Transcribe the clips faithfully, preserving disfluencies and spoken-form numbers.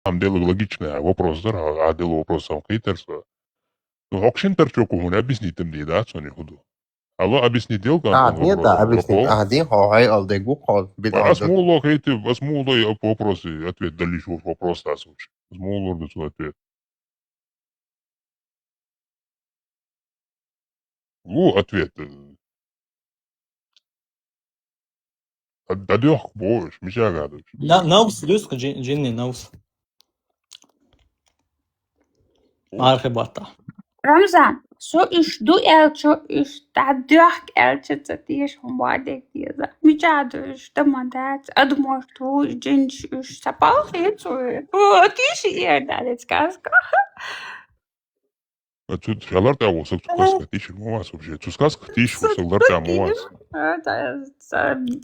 самом деле логичный вопрос дар, а, а дело вопрос сам хитер са. Ну, хокшин тар чоку хун объяснить им да, цони худу. Алло, объяснить дел А, нет, да, объяснить. А, дин хо, хай ал дегу хо, бит ал. Ас муло хейти, ас муло вопросы, ответ дали шо вопрос да слушай. Ас муло да ответ. Ву ответ. Дадёх бош, мишагадыш. Наус, дюск, джинни, наус. Мархи бата. Рамзан, со иш ду элчо, иш дадёх элчо, ца тиеш хумбадек деза. Мичадыш, тамадец, адмош ту, джинч, иш сапал хецу. О, тиш ер далец каска. А тут шалар да васак цу каска тиш мовас вообще. Цу каска тиш васак лар да мовас.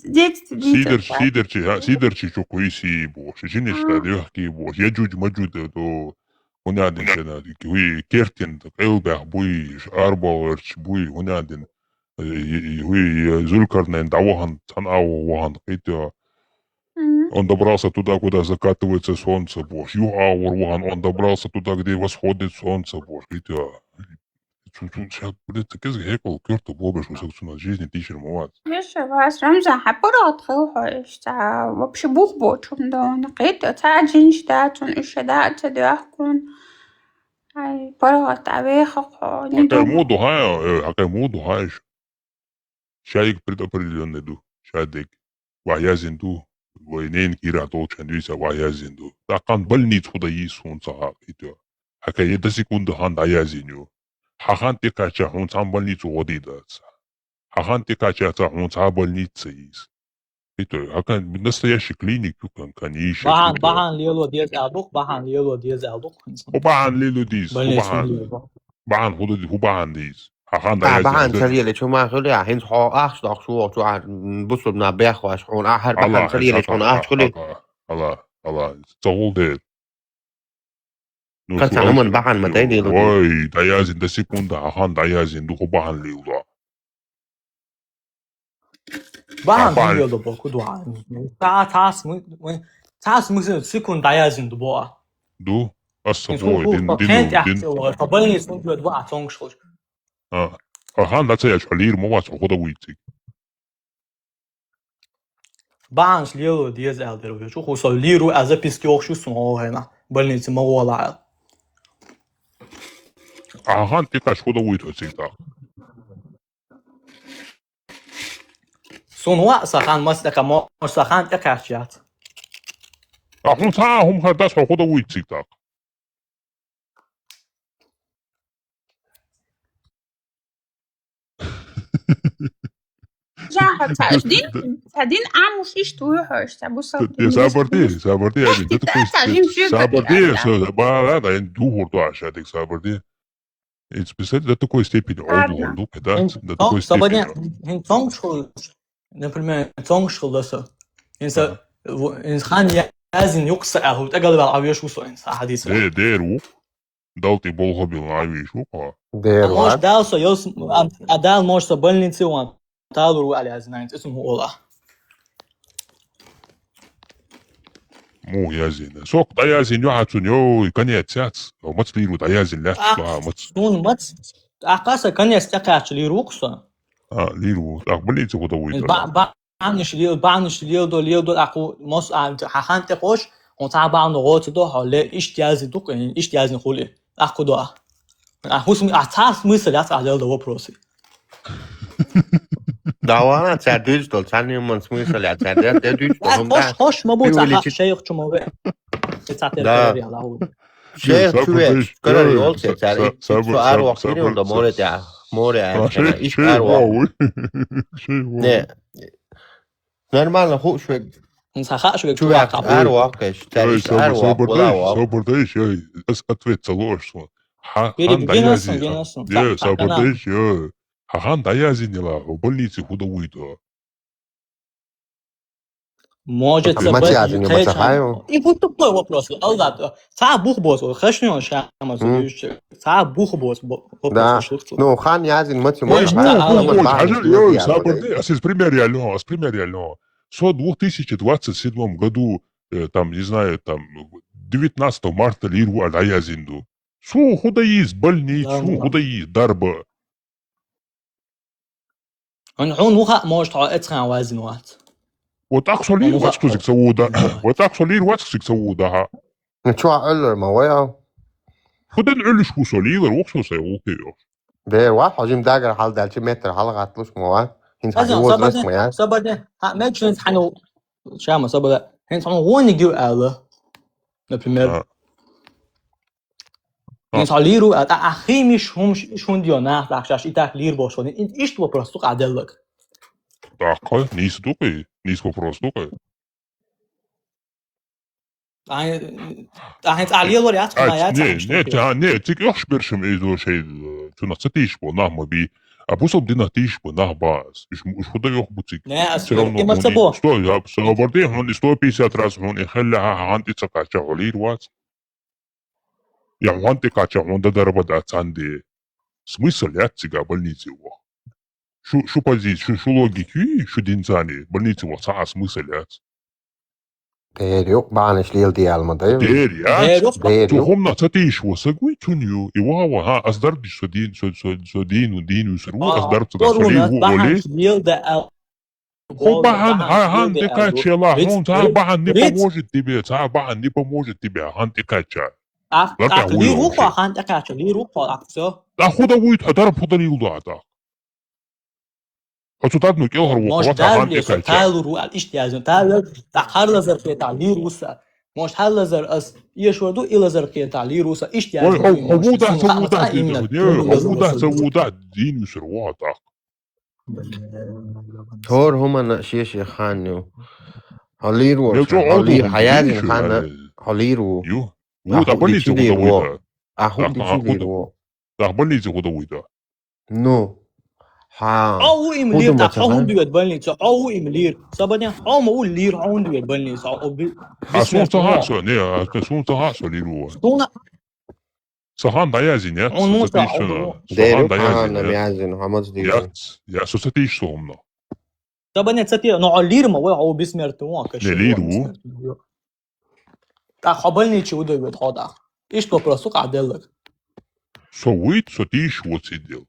Детство. Сидерчи, сидерчи, а, сидерчи чу куи си бош. Джиниш да дёхки бош. Я джудж маджуд да до. Унядин сена, куи кертин, элбах буй, арбаларч буй, унядин. Хуй Зулкарнайн давахан, цан ау вахан, хитя. Он добрался туда, куда закатывается солнце, бош. Ю аур вахан, он добрался туда, где восходит солнце, бош. Хитя. Чу-чу, сейчас, блядь, ты кез гекол, кёрто бобеш, усак цуна жизни тишер моват. Миша, вас Рамзан, хапарат хыл хойш, ца вообще бух бочун да, он хитя, ца джинч да, цун ише да, ца дяхкун. Ай, парат, а веха хо, не Акай думаю. Моду хая, э, акай Моду хаеш. Шайик предопределённый ду. Шадек. Ваязин ду. Войнен кира толчан дуйса ваязин ду. Такан больниц худа и солнца хак итё. Акай еда секунда хан да язин ю. Хахан те кача хун цан больницу годи даца. Хахан те кача ца хун ца больница из. Итё, акан настоящий клиник ю кан, конечно. Бахан, бахан лело дез алдук, бахан лело дез алдук. Ху бахан лилу диз, ху Больница бахан. лело. Бахан худу, ху бахан диз. Хахан да А, язин. бахан царьеле чума хуле, а, хин хо ахш дах шу, чу, а, бусуб на бях ваш, хун, а, хар бахан царьеле чун ахш хуле. Ала, ала, ала. Цагул де. Ну, Кан шу цануман ала. Бахан матай лилу. Ой, да язин да секунда, хахан да язин, ду ху бахан лилу. Бахан Бахан. Лело да боку дуа. Та, та смы, та смысл секунд да язин ду боа. Ду? Аса Инсун бой, ху, дин, хен дин, тя дин. Та больница ду два цонг шхуш. А. Хахан да цаяш, лир мова, цу худа уйцик. Бахан лело дез алдер, чу ху со лиру, а записки охшу сун о хена. Больница ма гола. Хахан ти каш худа уйцик так. Сун ва сахан мас така мо сахан така чат. А хун са, хум хар дас худа уйцик так. Жаха, ца дин, ца дин амуш иш туй хош, ца бусал. Ты сабарди, сабарди, я Эх, до такой ты сажим степени. всё Сабарди, подряд, да. Сабарди, да, ин духур дуа шадик сабарди. Представляете, до такой степени Ладно. олдугун дук, да, Ин до такой сабадин, степени. Ин цонг шхул, например, цонг шхул даса. Ин са, ин хан язин юкса аху, тагал вал авеш усо ин са хадис. Де, де, ру. Дал ти бол хобил на виш, у, а. Дер А может ва. Дал со, а Дал может со больнице ван. Талур ва язин ин цисун ола. Му язин. Сок да язин, ю хацун, ё, конец яц. О, мац лиру да язин, ля, А, ла, мац. Сун мац. Акаса конец такач лирукса. А, лиру. Так, больница худа уйда. Ба, ба, аниш лил, ба, аниш лил до, лил до, аку, мос, а, хахан те кош, он та ба, но гоци до, холе, иш язин дук, иш язин хули. Аку до. А хусм, а та смысл, а та дел до вопросы. Давана, ца дюч дол, ца не ман смысл, я ца дер, дер дюч дол, А хум кош, да. кош, ма бу, Пивли ца чи- шейх чума ве. Ца те Да. пере, я лау. Шейх Сабыр чуве, деш, кара э, йол се, са-, ца са-, ри, сабыр, чу ар саб-, вахтирин сабыр, да са-, море та, море А, а, шей, иш шей, ар вах. вау. Шей, вау. Не. Нормально, ху шве, Ин са ха шве чуве ар вах, кеш, ца Ой, иш ар сабыр, вах, сабыр кула деш, вах. сабыр деш, ой, ас ответ ца ложь, сон. Ха, Пере-, хан да генасан, язин, генасан, е, са-, сабыр сакана. Деш, е. Ха, хан да язин, ла, больница худа уйда. Может, Ма ца ца бе-, язин, ма ца хай хайо. И вот такой вопрос. Алда, ца бух бос, хашнё шама М. задующий. Ца бух бос, бо-, Да. вопрос шлыхцу. Ну, хан язин, мати, Может, мати, ца хан, алла мати, мати. хан, Хажар, мати, ё, язин, сабыр мати. де, а сис пример реально, а с пример реально. Со двух тысячи двадцать седьмом году, э, там, не знаю, там, девятнадцатого марта лийр ву аьлла дӀаяздина ду. Суна хӀун да из больница, суна хӀун да из дарба? Хьуна, хьуна ву хаьа, может, хьо эцхьан вазина вац. Вот тӀаккха со лийр вац кхузиг ца вуда. Вот тӀаккха со лийр вац кхузиг ца вуда, хьа. Ну, чу Ӏуьллар ма вай, а? ХӀун ден Ӏуьллуш ву со, лийлар ву со сай гӀулакхе йохуш. Дера вац, хьо жим дагара хьалдаьлча, метр хьалгӀатталуш ма вац. ХӀинца хьан возраст ма яц. Сабаде, хьа, меччинца хьан, шама, сабаде, хӀинца хьуна гӀониг ю аьлла, например. А. ХӀинца хьо лийр ву аьлла, тӀаккха химиш хӀумаш иш хӀунда йо нах, тӀаккха шаьш и так лийр болуш ву. Ин-, иштта вопрос ду-кх Ӏа деллаг. ТӀаккха нийса ду-кх и, нийса вопрос ду-кх и. Ахьа, ахьа цӀа лелор яц, хьуна яц, не, ахьа не, иштта. Ца-, не, цига охьаш бершам эзо шай, э, цунах ца тийша бо, нах ма бий. А бусалба динах тийша бо, нах ба ас. Уж, уж хӀун да йоху бу цига? Не, ас всё равно и ма ца бо. Сто, я, сто барде, хьуна и сто пятьдесят раз хьуна и хеллехьа, хьан тӀе ца кхачча, хьо лийр вац. Я хьан тӀе кхачча, хьуна дан дарба дац цхьанне. Смысл яц цига больнице ваха. Шу, шу позиция, шу, шу логика юй, шу динца а больнице ваха цхьа а смысл яц. Дера ю, бахьанаш леладе аьлла ма дай. Дера яц. Дера ю. Дера ю. Цу хӀуманах ца тийша ву саг вуй, цунна ю. И ваха-ваха, хьа, ас дарба дича со дийна, со, со, со дийна, дийна вуьсур ву, ас дарба ца дича со лийр ву олий. Бахьанаш леладе аьлла. ХӀун бахьана, хьан, хьан тӀе кхаччалахь, хьуна цхьа бахьана не поможет тебе, цхьа бахьана не поможет тебе, хьан тӀе кхачча. ЛартӀехь вуй лийр ву хьо, хьан тӀе кхачча, лийр ву хьо, тӀаккха всё. ТӀаккха хӀун дан вуй, хьо дарба хӀун дан леладу хьо тӀаккха? Хьо цу дадано кӀелхьарвоккхур вац, хьан тӀе кхачча. Талур ву аьлла, иштта яздина. Талур, тӀаккха хӀара лазар кхетахь лийр ву сан. Может, хӀара лазар ас эшор ду, и лазар кхетахь лийр ву сан. Иштта яздина. Вай, хьо, хьо ву дахь, ца ву дахь дийна. Не, хьо ву дахь, ца ву дахь дийна вуьсур ву хьо тӀаккха. ХӀора хӀуманна шен-шен хан ю. Хьо лийр ву, хьо лийр, хьан яздина хан, хьо лийр ву. Ю. Ю, тӀаккха больнице хӀун дан вуй тӀаккха? А хӀун дичи лийр ву? ТӀаккха больнице хӀун дан вуй тӀаккха? Ну. Хьа. Хьо ву им лийр, тӀаккха хьо хӀунда веда больнице? Хьо ву им лийр. Сабаде, хьо ма ву лийр, хьо хӀунда веда больнице? Хьо оби-, а суна ца хаьа со, не, а суна ца хаьа со лийр ву. Суна Сан хан дӀаяздина яц, со ца тийша суна. Сан хан дӀаяздина яц. Яц, яц, со ца тийша со хӀуманах. Сабаде ца тийша, но хьо лийр ма ву, хьо бессмертный ву, а каш. Не, лийр ву. ТӀаккха хьо больнице хӀун дан веда хьо тӀаккха? Иштта вопрос ду-кх Ӏа деллаг. Со вуй, со тийша ву цига дела.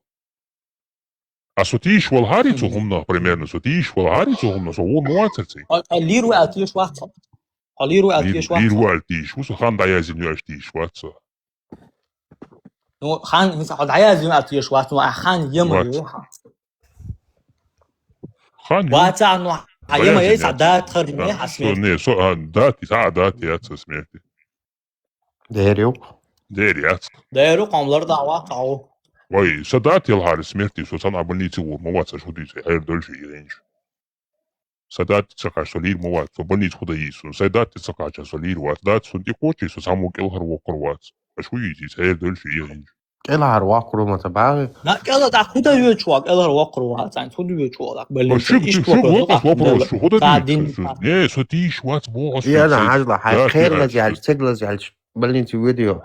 А со тийша валахьарий цу хӀуманах, примерно, со тийша валахьарий цу хӀуманах, со вур ма вацара цига. Хьо, хьо лийр ву аьлла тийша вац хьо? Хьо лийр ву аьлла тийша вац хьо? Лийр ву аьлла тийша ву, со хан дӀаяздина ю аьлла тийша вац со. Ну, хан, хӀинца хьо дӀаяздина ю аьлла тийша вац, ну, а хан ема ю хьан? Хан ю. Вацахь, ну, хьан ема яй, цхьа дата хар ю, хьан смерти? Не, со, а, дата, цхьа а дата яц сан смерти. Дера ю-кх. Дера яц. Дера ю-кх, хьо лар дӀа вац хьо. Вай, сан дата ялахьара смерти, со цхьана а больнице вур ма вац, аш хӀун дийца, хьера долуш и гӀинчу. Сан дата тӀе ца кхачча, со лийр ма вац, со больнице хӀун дан йийца суна. Сан дата тӀе ца кхачча, со лийр вац. Дата суна тӀе кхочий, со цхьаммо кӀелхьарвоккхур вац. Аш хӀун йийца, хьера долуш и гӀинчу. КӀелхьарвоккхур ма ца багӀи. На, кӀела тӀаккха хӀун дан везаш ву, кӀелхьарвоккхур вац, хӀун дан везаш ву, тӀаккха больнице? Шуьга, иштта шуьга вопрос, вопрос, шу хӀун дан везаш? Не, со тийша вац боху ас. Я, на, хьажал, хьайн кхералаза яьлча, цигалаза яьлча, больнице вуьйдий хьо?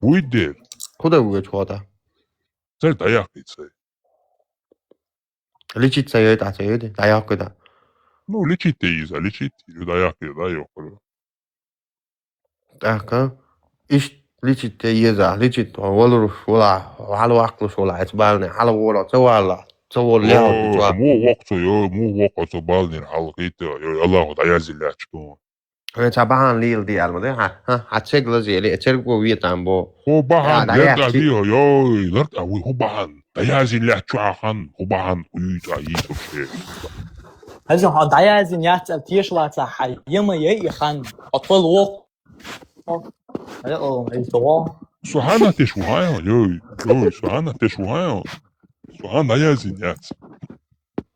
Вуьйдера. ХӀун дан везаш ву хьо тӀаккха? Церг дӀаяккхий цай. Лечиться йой тӀаккха ца йойди? ДӀаяккхий тӀаккха? Ну, лечить де иза, лечить, дӀаяккхий, дӀайоккхур. ТӀаккха, иштта лечить де еза, лечить, валур, вала, хьалаваккхалуш вала, эца балне, хьалаволу, ца вала, ца волу лехьа. О, муха воккху цо, йой, муха воккху цо балнера хьалхийта, йой, Аллахо дӀаяздина лаьтташ ду. Хьуна ца бахьана леладе аьлла ма дай, хьан, хьан, хьан церг лаза ели, церго ветам бо. ХӀун бахьана, лар дӀа вий хьо, йой, лар дӀа вий, хӀун бахьана? ДӀаяздина лаьтташ чу хьан, хӀун бахьана, уьйтӀа йийцурш хӀе. Хьажа, хьо дӀаяздина яц аьлла теша вацахь, хьан ема яй и хан, хьо тхол воккху. Э, о, ай, со. Со хьанна теш ву, хьан, йой, йой, со хьанна теш ву, хьан? Со хьан дӀаяздина яц.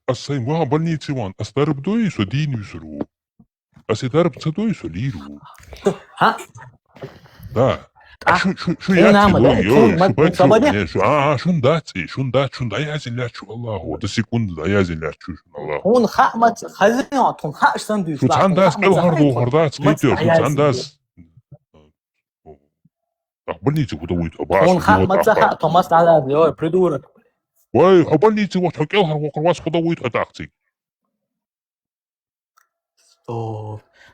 Ас сайн ваха больнице ван, ас дарба дой, со дийна вуьсур ву. Ас и дарба ца дой, со лийр ву. Хьа? Да. А шу, шу, шу яц, йой, шу бац, шу, не, шу, а, а, шун дац, и, шун дац, шун дӀаяздина лаьтташ шу Аллахо, до секунды дӀаяздина лаьтташ шу шун Аллахо. Хьуна хаьа ма ца, хазин, хьуна хаьа сан дуьйцу. Шу цхьана дас кӀелхьардохур дац, кхетий, шу цхьана дас. Ах, больнице хӀун дан вуьйту, а баш. Хьуна хаьа ма ца хаьа, Томас дӀаяздина, йой, придурок. Вай, хьо больнице вахча, хьо кӀелхьарвоккхур вац, хӀун дан вуьйту хьо тӀаккха цига? Стоп.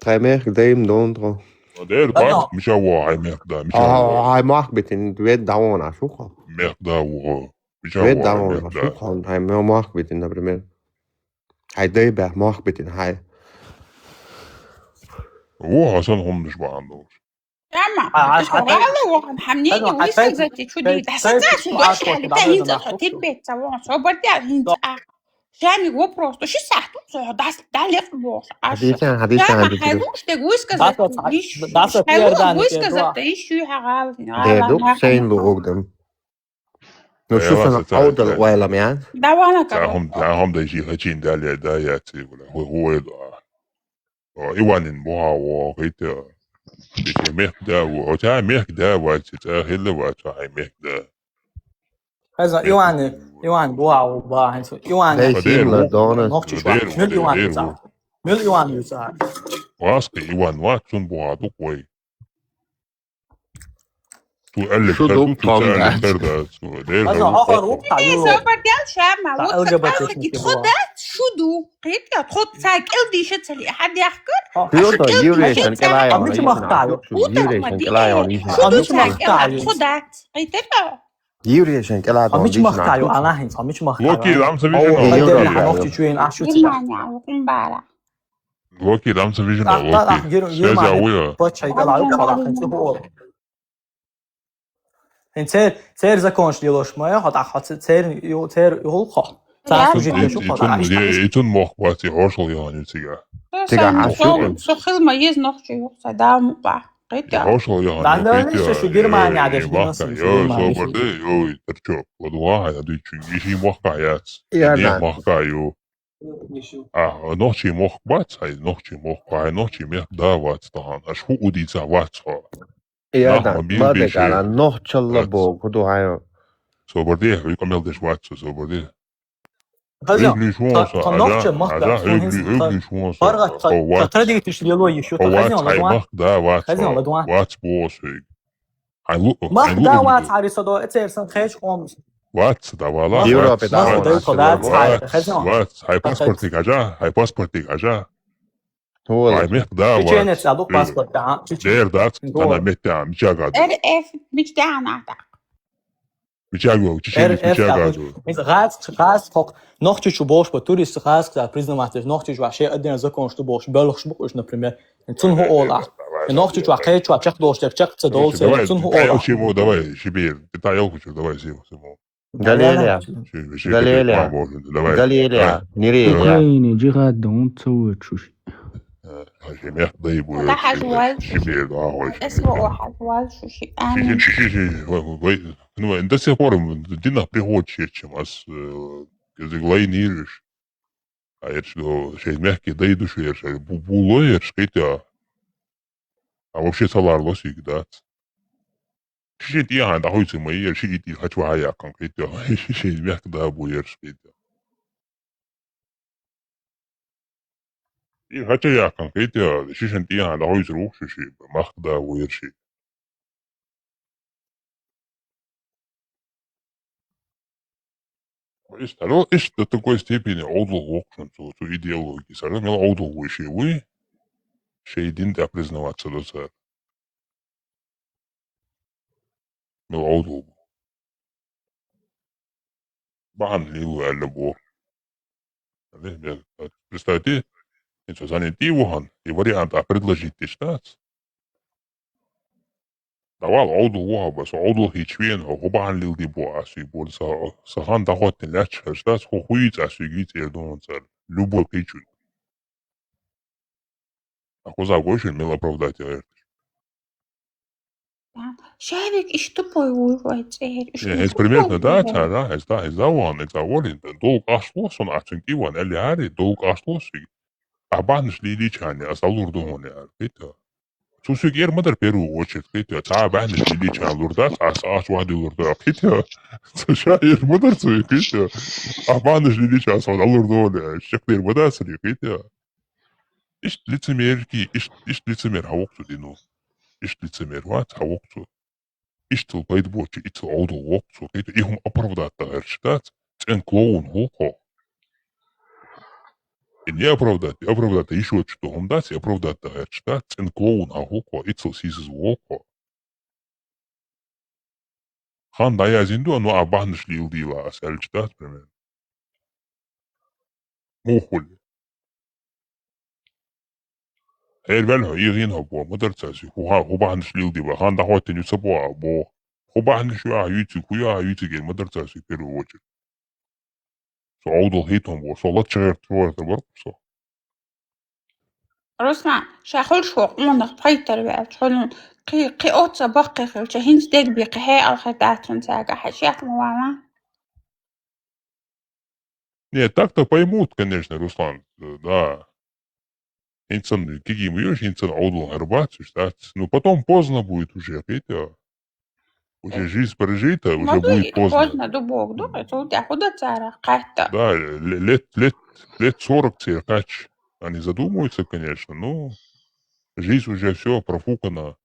Тхай мехка дайм дон тхо. Дер бат, миша во хай мехка да, миша во. Хай мах битин, вед давон а шуха. Мехка да во. Миша Вед во давон мехка а да. шуха, хай мех мах битин, например. Хай дай бах мах битин, хай. Во, Хасан хомдыш баан долш. Шама, А, а, шогала вон, хамнени а, высказать, чуди. а, Дасаца а, шугашали, а, да хинца а, тибет, завон, собар да хинца. Шами вопрос, то ши сахту, со дас, да лев бох. Хадисан, хадисан, Шама, хадисан. Хайлуш, тег высказать, Даса, ниш, даса Хайлуш, пиарда не высказать, пиарда. да ищу хагал. Дедук, сейн лу огдам. Ну, Э, шусан ладно, аудал ладно. Уайла, мя. Давана Цахом, кабо. цахом да иши хачин дали да яци, бля. Хуй, хуй, да. О, Иванин бухаво, хайте. Иши мехка да во. О, цай мехка да во, цай хилла во, цай мехка да. Хаза, Иван, Иван, бухаво, ба, хаза, Иван. Дай Дер симла во. дона. Нохчи Дер шва, мил во, Иван, дер за. во. Мил Иван, за. Васка Иван, вак сун бухату кой. Ту алле Шу тар, дук ту цай тонга. Алле тар да, су, дер Хаза, ва. ахар укта, юро. Собар да шама, Та вот Л Г Б Т сакал шники ки тходат, шуду. Хит я тход сакал диши цали, хадяхкар. Юрто, Хашкал Юрий диши шен цали. калай А он мичи ишин. махтаю. Юрий шен калай он ишин. А мичи Сакал махтаю. Тходат. Хитер. Юрий шен калай А он мичи ишин. махтаю, ана хин, а мичи махтаю. Локи, дам са О, вижен, Юра, Локи. Юра. Ана нохчи чуен ашу цали. Германия, Укумбара. Локи, дам са вижен, Та, та, та, Локи. Гер-, Связь Германия. ауя. Почай калай, калай, хин, цу хол. ХӀинца цер, цер законаш лелош ма ю, хьо тӀаккха хьо ц-, цер ю-, цер юхалха. Цар служить деш ю хьо тӀаккха. И цун мохк бац, и хьошал яхана ю цига. Цига хьан шугун? Со хила ма еза нохчий юха, са дам ба. Кхетя. Хьошал яхана ю, кхетя. Шу Германия деш, Германия. Йой, собар де, йой, терчок. Ладуа, я дуй чу, и ши мохк яц. Я да. Мохк ю. А, нохчий мохк бац, ай, нохчий мохк, ай, нохчий мехк да вац тахан. Аш ху удица вац хо. Я да, ма бе гара, нохчалла бо, куду хаю. Собар де, хуй камел деш вац, собар де. Хаза, нохча махта, хаза, хаза, хаза, хаза, хаза, традиция лело ещё, хаза, хаза, хаза, вац, хаза, вац, бо, хаза. Ай, лу-, мах ай, лу-, да, вац, ари садо, эцер сан хеш омс. Вац, да, вала, Европе, вац, да, вац, вац, вац, вац, хезон. Вац, ай, паспорт тик ажа, ай, паспорт тик ажа. Ай, мех, да, вац. Чеченец, а, лук паспорт, да, чечен-. Дер, да, тана метта, мичага. Эр, эф, мичтана, да. Мичага, чеченец, мичага. Газ, газ, хок, нохчичу бош, по турист газ, да, признавать, нохчичу вообще один закон, что бош, белых шбук, например. Цун ху ола. Нохчичу, а кечу, а чак дош, чак, чак, ца дол, цун ху ола. Давай, чему, давай, Сибирь. Ты та елку чё, давай, Симу, Симу. Галилея. Галилея. Давай. Галилея. Давай. Нерея. Украине джихад дон цо чуши. Хажи мех дай бу. Сибирь, да, хой. Эс во хажвал шуши. Ши, ши, ши, ши, вай, вай. Ну, до сих пор дина приходит, чем ас, э, язык лайниришь. А это что, шеймехки дай душу ерш, бу-, було ерш, китя. А вообще салар ло сик, да. Ши тия хан да хуйцы ма ерш, ши ити хачва хая кан, китя. Ши, шеймехки да бу ерш, китя. И хача я кан, китя. Ши шен тия хан да хуйцы рух, ши, ши, мах да бу ерш. Иш таро, иш до такой степени одул вокшун цу, цу идеологии. Сара мел одул вуй ши вуй, ши дин да признаваться до цар. Мел одул. Бан лилу аля бо. Представьте, инсо занятие вухан, и вариант, а предложить тиштац. Давал одул вуха, бас одул хичвен, хо бан лил ди бо асуй бо, са, са хан дахот тин ляч, хаштац, хо хуйц асуй гиц эрдон цар. Любой пичун. А коза гошин мел оправдать, а. Шавик, иш тупой вуй вай цер. Иш не, тупой, эс примерно, да, вуй. Цара, эс да, эс да вон, эс да вон, долг ашло сон ацун киван, эли ари, долг ашло сиг. А баныш лиличани, а салур догоне, а, китя. Сусик ер мадар первую очередь, китя. Ца баныш лиличан лурдас, а са аш вади лурда, китя. Ца ша ер мадар цуй, китя. А баныш лиличан салур догоне, шек ер мадар сри, китя. Ишт лицемерки, ишт, ишт лицемер хавоксу дину. Ишт лицемер вац хавоксу. Иштыл пайд бочи, итыл одул воксу. Китя, ихум оправдать да герчтац. Цен клоун хулхо. И не оправдать, оправдать ещё что хум дац, оправдать да герчтац. Цен клоун хулхо, итыл сизыз волхо. Хан да язинду, ну, а баныш лил дила, а сельчтац, примерно. Мухули. Эр вел хо, ирин хо бо, мадар цаси, ху ха, ху баныш лил диба, хан да хотин юца бо, а бо. Ху баныш юа, юци, ку юа, юци ген, мадар цаси, первую очередь. Со аудал хитон бо, со лат чагар туар табар, со. Руслан, ша хулш хо, унах пайтар вел, чолун, ки, ки отца бакки хил, ча хинс дег би, ки хе алхар датун цага, ха шех муана. Не, так-то поймут, конечно, Руслан, э, да. Инсан, кигим юш, инсан аудал харбат, да. Ну, потом поздно будет уже, Петя. Уже жизнь прожита, уже будет поздно. Поздно, да бог, да, это у тебя куда цара, как-то. Да, ле-, лет, лет, лет сорок церкач. Они задумаются, конечно, но жизнь уже всё профукана.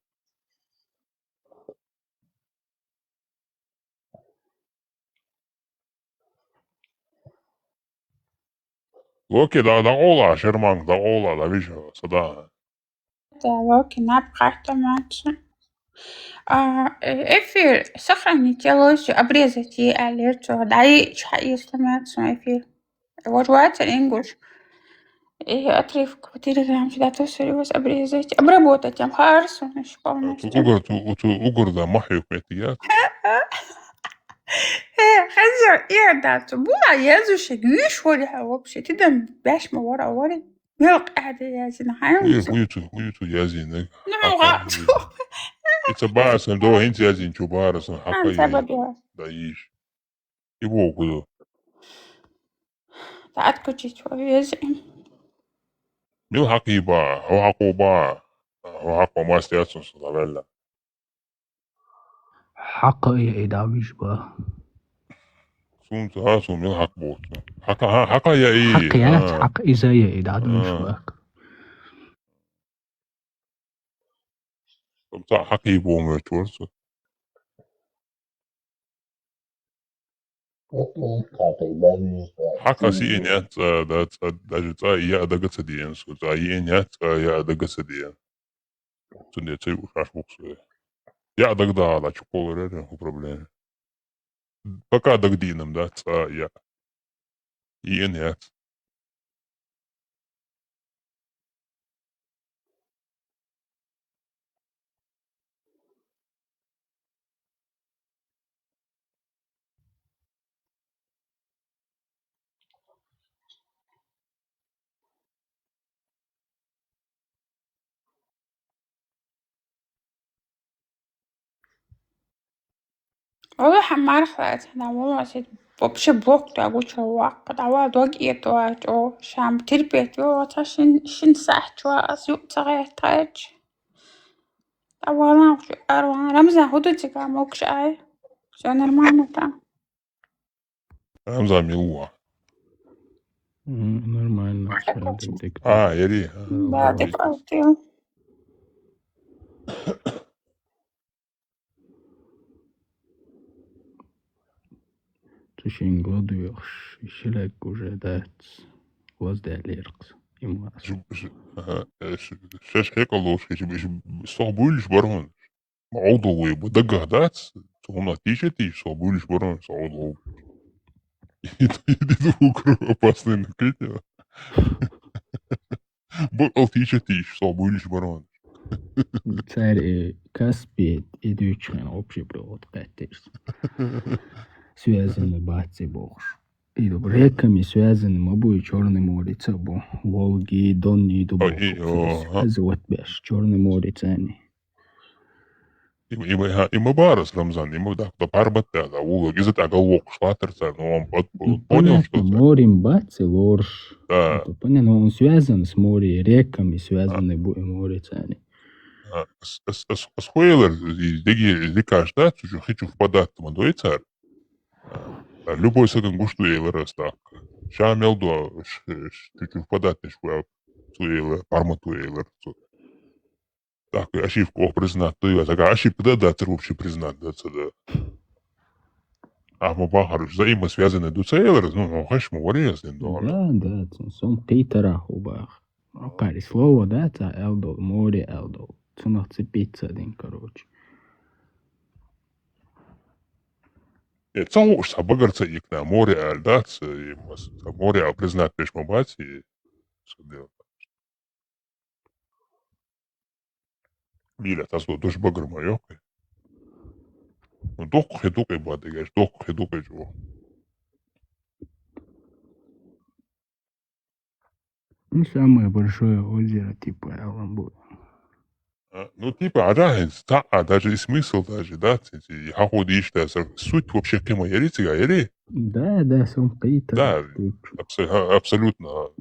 Локи, да, да, ола, Шерманг, да, ола, да, вижу, сада. Да, Локи, нап, как-то мацу. А, э, эфир сохранить, я лучше обрезать и алерт, да, и чай, если мацу эфир. Вот, вот, English. И отрывок по телеграму сюда тоже вас обрезать, обработать, там харсу, значит, полностью. Угар, угар, да, махьюк метият. Э, хаза, э, да, цу була язуша гуш вори ха вообще. Ти дам баш ма вора вори. Мел къаде язина, хай. Э, хуюцу, хуюцу язина. Ну, ха. Ица басан до хинц язин чу барасан, ха. Ан хай. Сабадо. Да иш. И вогу. Та откучить вори язин. Мил хакъи ба, хо хакъо ба. Хо хакъо мастер сун сулавелла. Хьакъа я и давиш ба. Сум ца, сум мил хьакъ бо. Хьакъа, ха, хьакъа я и. Хьакъ я, а. Хьакъ иза я и давиш ба. Сум ца хьакъи бо ме чорсу. Хьакъа си ин я ца, да, ца, даже ца я дага ца диен су, ца ин я ца я дага ца диен. Цунде цей ушаш буксу. Я дагда ала чукол рер, ху проблема. Пока дагдинам, да, ца я. И ин я ца. Валла хӀама мархалац, хӀана валла сет вообще блок тагуча вакъа, дава дог ето ачо, шам терпеть, валла ца шин, шин сахчва, ас ю ца гайтач. Дава нам шу арван, Рамзан, худу тика мокш ай. Всё нормально там. Рамзан милуа. М, нормально. А, яри. Да, ты простил. Цу шин гладуйохш, шилек уже дац. Воздалеркс. Имас. Шу, шу, ага, э, шу, шеш хекалош, шу, шу, сох буйлиш барон. Ма олдугуй бу дагах дац. Цуна тише тиш, сох буйлиш барон, сох олдугуй. Иди, иди, укр опасный накрытие. Бу ол тише тиш, сох буйлиш барон. Царь, э, Каспи, идучхен общий провод каттерс. Связаны баци бохш. И реками связаны ма бу, и Чёрное море ца бу. Волги, Дон и Дубок. Ой, и, о, ага. Связывать беш, Чёрное море цани. Има, има, ха, има барас, Рамзан, има да, да парбат да, да, улаг, иза тагал вокш латар ца, но он под-, ну, понял, понятно, что ца. Морим баци лорш. Да. Это понятно, он связан с море, реками связаны бу и море цани. А, с, с, с, с хуйлар, и деги, и дикаш, да, цу хичу впадат, ма дойцар. А, любой саган гушту эйлар астак. Шамел до, ш-, ш-, чуть впадат не шуа, цу эйлар, парма ту эйлар, цу. Так, ошибку ох признать, то я, так, ошибка да, да, ты вообще признать, да, ца, да. А мы бахар, взаимосвязаны, ду ца эйлар, ну, ну, хаш, мы вариант, да. Да, да, ц-, сом китара хубах. Окари слово, да, ца элдол, море элдол. Цунах цепиться один, короче. Э, ца уж, ца багар ца икна, море аль, да, ца, и мас-, ца море аль признать пеш ма бац, и ца дел. Миля, ца со душ багар ма ёк. Ну, док хе док и бадыгаш, док хе док и жо. Ну, самое большое озеро, типа, Аламбу. А, ну, типа, а да, ца, а даже и смысл даже, да, ц-, ц-, и хаху диш, да, с-, суть вообще кема яри, цига яри? Да, да, сом кита. Да, абсо-, а, абсолютно.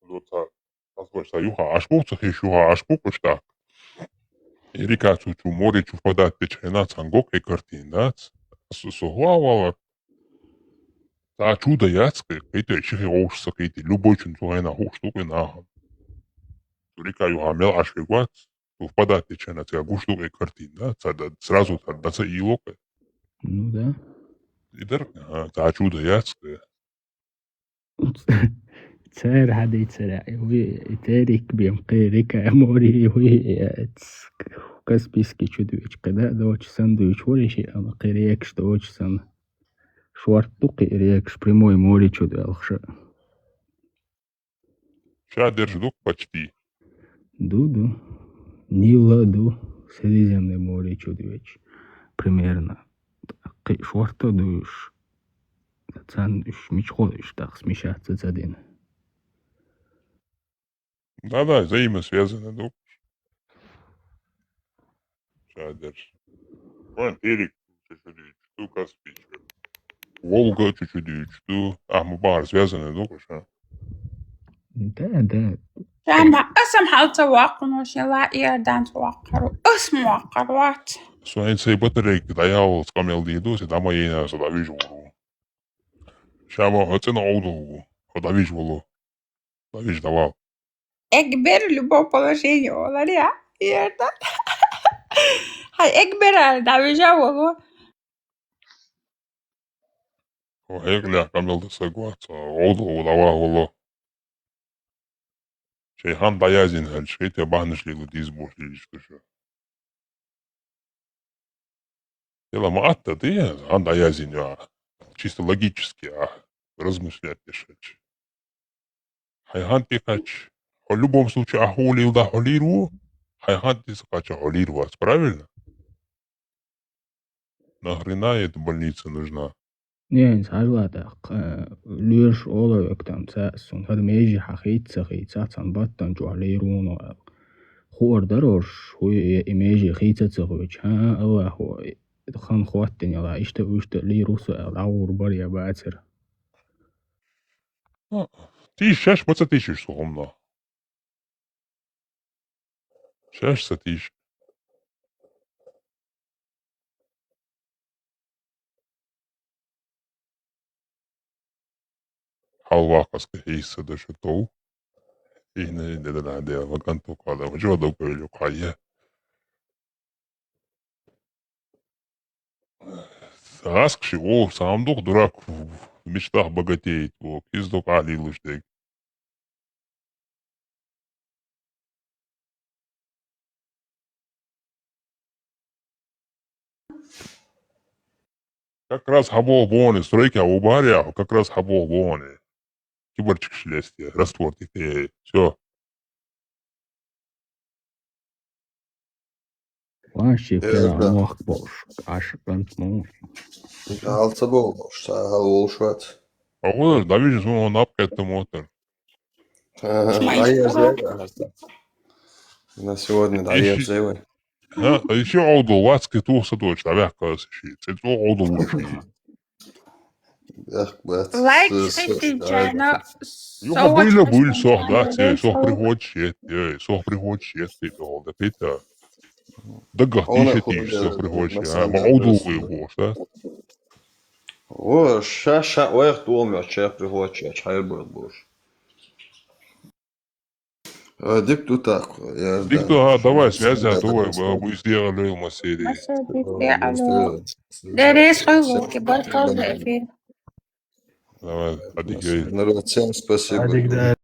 Ну, ца, ца, ца, юха ашбук, ца хиш юха ашбук, уж так. Эрика цу, цу море, цу впадать, печена, цангок, э, картин, да? С-, с-, сугла вала. Ца чудо яцкы, кыты, чихи оуш са кыты, любой чун цу гайна хуш тук и нахан. Цу река юха мел ашбук вац, цу впадать, печена, ца гуш тук, э, картин, да? Ца, да, сразу ца, да, ца и лок, э. Ну да. И дар, ага, ца чудо яцкы. Цара хьадийцара, вуй, и Терек бен кхин река море, вуй, э, ц-, Каспийский чу дуьйчу, кхидӀа а доцуш санна дуьйчу вара и шиъ, амма кхин рекаш доцуш санна. Шорта ду кхин рекаш, прямой море чу доьлхуш а. Ша дерш ду-кх почти? Ду, ду. Нил а ду, Средиземное море чу доьлхуш. Примерно. Кхин шорта а ду уьш. Царна уьш мичахь уьш тӀаккха смешаться ца дина. Да-да, взаимосвязаны ду. Ша дерш. Вон Терек чу дуьйчу ду, Каспий чу. Волга чу дуьйчу ду. Ахьа ма бахара связаны ду-кх ша. Да, да. Ша ма, аса-м хьал ца воккхур ву, шен ла Иорданца воккхур ву. Аса-м воккхур вац. Со хӀинца сайн батарейка дӀаяллалц къамел дийр ду, сан дӀа ма йийна, со дӀавижа вур ву. Ша ма хьо цӀена Ӏовдал ву, хьо дӀавижа вало. ДӀавижа, дӀавала. Эгбер любом положении олар я, Иордан. Хьай эгбер ала дӀавижа вало. Хьо хьекъалехь къамел дан саг вац, Ӏовдал ву, дӀавала вало. Шайн хан дӀаязйина хилча, хӀетте бахьанаш лело деза бохуш лелаш ду шу. Дела ма атта, ди, хан дӀаязйина ю ахь. Чисто логически ахь размышлять деш хилча. Хьайн хан тӀекхаьчча, хьо любом случае ахь хӀун лийла дӀа хьо лийр ву, хьайн хан тӀе ца кхаьчча хьо лийр вац, правильно? Нахрена эта больница нужна? Не, хӀинца хьажал тӀаккха, э, лоьраш олу векъ там цаьрца, суна хӀара меже хьан хийца ца хийцахь, цхьана баттана чохь лийр вуно аьлла. Хуур дара уьш, хӀуй, и меже хийца ца хуьйцу. ХӀан-хӀа, Аллахо, хан хӀоттийна ала, иштта а, иштта а лийр ву со аьлла, дӀагӀур бара я бацара. Тийша шаьш ма ца тийша уьш цу хӀуманах. Шаьш ца тийша. Хьал ваккхаска хьийса ца даша тов. Ихна де дана де ваганту када, жо догойлю кхае. Саскши, о, сам дух дурак, в мечтах богатеет, о, киз дух алилуш дег. Как раз хьабо боне, стройка у баря, как раз хьабо боне. Кибарчикаш лестия, раствор типе, всё. Ван ши Э, кера да. Мох болш, аш кантму. Хьал ца болуш, ца хьал волуш вац. А вот, да, вижу, он апкет мотор. Ага, Смайс. Ай, я знаю, да. На сегодня, да, я Ищи- взял. А, а ещё Ӏовдал вац, кхин тухса дочу, дӀаваьккха аса ши. Цкъа цо Ӏовдал ву ши. Эх, бац, Лайк с-, с-, хӀиттинчарна да, да. Юха со буйла, вочу буйла, сох, да, деррис сох хуьлу. Приходишет, ей, сох приходишет, ей, да, Пита. Дагах Она тише хуйня, тише, сох приходишет, а, массаж ма Ӏовдал деррис. Ву бохуш, да? О, ша, ша, ойх дом я, чех приходишет, чхьайр бу буш. А, дик ду так, я Дик да. Ду, а, давай, связь, а, давай, а, мы сделали в Москве. Деррис хуьлу, кибаркал эфир. Давай, а, дик, эй. Народ, всем спасибо. А, дик, да.